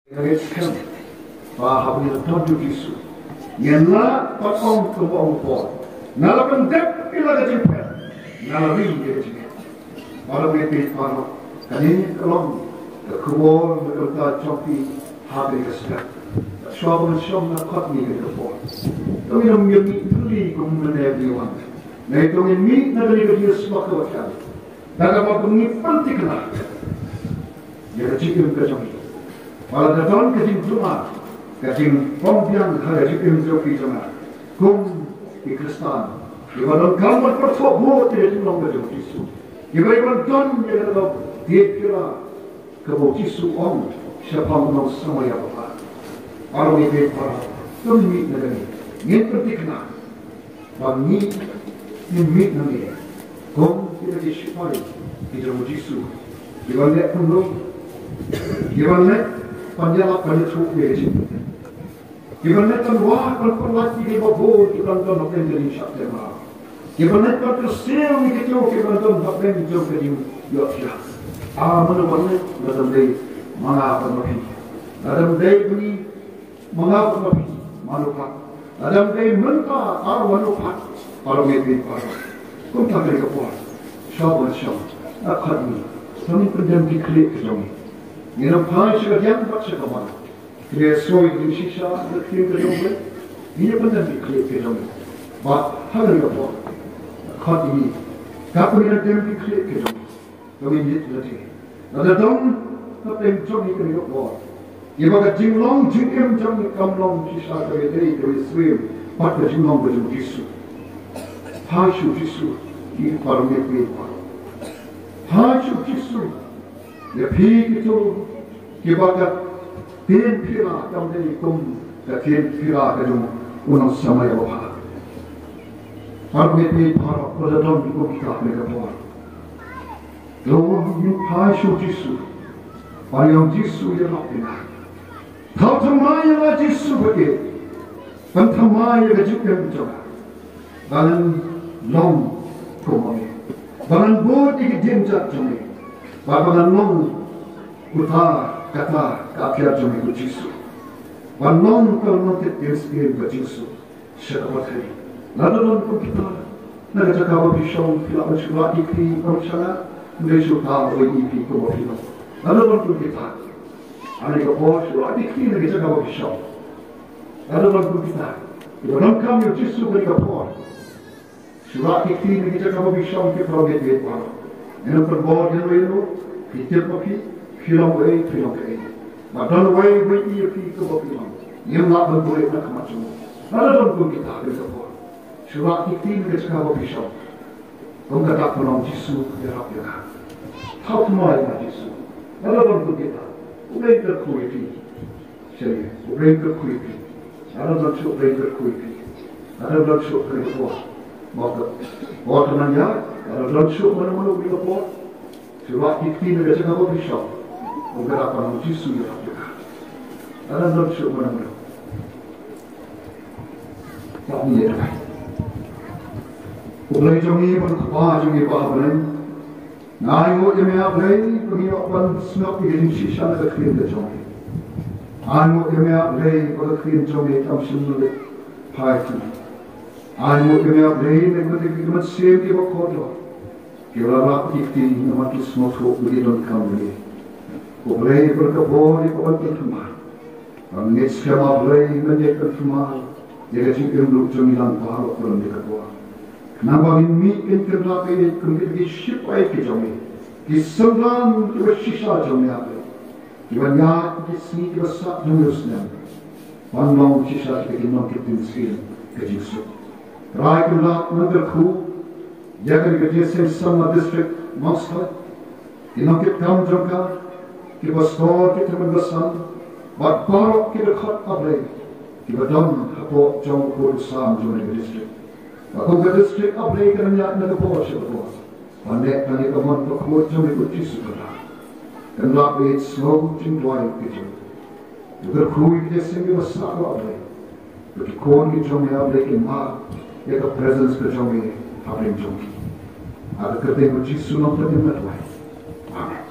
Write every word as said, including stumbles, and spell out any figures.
Nga ngeit skhem ba haba ngi la don ïa u Jisu, ngin lah ban ong kumba ong u Paul, nga la pyndep ïa la ka jingpher, nga la ri ïa ka jingeh. Para bangeit baroh, kane ka long ka khubor na ka bynta jong phi ha kane ka step. Shuwa ban shong, nga khot ïa phi ha kane ka por. To ngin ym ïa mih thylli kum mynne ba ngi wan. Nangta to ngin mih na kane ka jingsma kaba khraw, da kaba ngi pynthikna ïa ka jingim ka jong ngi. Ba lada don ka jingduna, ka jingbymbiang ha ka jingim jong phi jong nga, kum ki Khristan, kiba donkam ban pyrthuh bud ïa ka jinglong ka jong u Jisu, kiba dei ban don ïa kata ka diengphila kaba u Jisu u ong shaphang u nongsamoi babha. Para bangeit baroh, to ngin mih na kane, ngin pynthikna ba ngi, ngin mih nangne kum kita ki shipai ki jong u Jisu, kiban leh kumno? Kiban leh ban ïalap ban ïathuh ïa ka jingpynim, kiban leh ban wad ban pyllait ïa kiba bun kiban don hapdeng ka jingshah teh mraw, kiban leh ban kyrsiew ïa kito kiban don hapdeng jong ka jingïohthiah. Ah, mano ban leh? Lada ym dei ma nga bad ma phi, lada ym dei ma ngi, ma nga bad ma phi, mano pat? Lada ym dei mynta, ar mano pat? Para bangeit baroh, kumta kane ka por, shuwa ban shong, nga khot ïa ngi, to ngin pyndem ki khlieh ki jong ngi. Ngin ym phai sha kadiang bad sha kamon. Ki la ïasngew ïa ka jingshisha na ka ktien ka jong U Blei. Ngin ïa pyndem ki khlieh ki jong ngi. Bad ha kane ka por, nga khot ïa ngi, katba ngin pyndem ki khlieh ki jong ngi, to ngin ïeit lade. Lada don hapdeng jong ngi kane ka por, ïa ba ka jinglong jingim jong ngi kam long shisha kaba ïadei kaba ïasyriem bad ka jinglong ka jong u Jisu, phai sha u Jisu. Ki para bangeit baroh, phai sha u Jisu. Ïa phi kito kiba ka diengphila kam dei kum ka diengphila ka jong u nongsamoi babha. Para bangeit baroh, lada don kum kita ha kane ka por, to ngin phai sha u Jisu. Ban ong, Jisu, ïarap ïa nga. Thaw thymmai ïa nga Jisu, ba ïeit. Pynthymmai ïa ka jingim jong nga, ba ngan long kum ma me, ba ngan bud ïa ki dienjat jong me, ba, ba ngan long uta kata ka atiar jong me ko Jisu, ban long uta u nongtip ïing syiem ka jingsuk sha ka pyrthei. Lada don kum kita na ka jaka ba phi shong, phi lah ban shu rah ïa ki kti, ym shah nga, ym dei shuh, ta wei ïa phi kumba phi long. Lada don kum kita ha kane ka por, shu rah ïa ki kti na ka jaka ba phi shong. Lada don kum kita kiba donkam ïa u Jisu ha kane ka por, shu rah ïa ki kti na ka jaka ba phi shong, ki para bangeit baroh. Ngin ym pynbor ïano ïano, phi tip ma phi, phi long uei, phi long kaei. Ba don uwei uba ïohi ïa phi kumba phi long, ngim lah ban buhrieh na ka khmat jong u. Lada don kum kita ha kane ka por, shu rah ïa ki kti na ka jaka ba phi shong. Kum ka dak ban ong, Jisu, ïarap ïa nga. Thaw thymmai ïa nga Jisu. Lada don kum kita, U Blei un kyrkhu ïa phi. Sha ïa U Blei un kyrkhu ïa phi. Lada don shuh, U Blei un kyrkhu ïa phi. Lada don shuh, kane ka por, mo ka por ka nang ïaid. Lada don shuh mano mano kane ka por, shu rah ïa ki kti na ka jaka ba phi shong. Kum ka dak ban ong, Jisu, ïarap ïa nga. Lada don shuh mano mano. Ba ngin ïa duwai. U Blei jong ngi bad U Kpa jong ngi ba ha bneng, nga ainguh ïa me, A Blei, ba ngi ïoh ban sngap ïa ka jingshisha na ka ktien ka jong me. Nga ainguh ïa me, A Blei, ba ka ktien jong me kam shym lut phai shuh. Nga ainguh ïa me, A Blei, na ka bynta ki mynsiem kiba kordor, kiba la rah ïa ki kti namar ki sngewthuh ba ki donkam ïa me. Ko Blei, pynban ka bor ïa ka ban pynthymmai. Ba ngin ngeit skhem, A Blei, ba ngin ïai pynthymmai ïa ka jingim ruh jong ngi lang baroh khlem da ka bor. Khnang ba ngin mih, ngin kynrad ïa kum kita ki shipai ki jong me, ki synran kiba shisha jong me, A Blei, kiban ïaid ki sngi kiba sah jong une u snem, ban long shisha kita ki nongtip ïing syiem ka jingsuk. Trai, kynrad, nang kyrkhu ïa kane ka jingïaseng seng na district Mawsynram, ki nongkitkam jong ka, ki pastor, ki tymmen basan, bad baroh ki dkhot, A Blei, kiba don hapoh jong u koit u sam jong kane ka district. Ba kum ka district, A Blei, kan ïaid na ka bor sha ka bor, ban leh tang ïa ka mon ka khuid jong me ko Jisu Khrist. Kynrad, ïeit, sngew jingduwai ki jong me. Kyrkhu ïa ki jingïaseng kiba sah ruh, A Blei. Ba ki khun ki jong me, A Blei, kin mad ïa ka presence ka jong me hapdeng jong ki. Ha ka kyrteng u Jisu nongpynim nga duwai. Amen.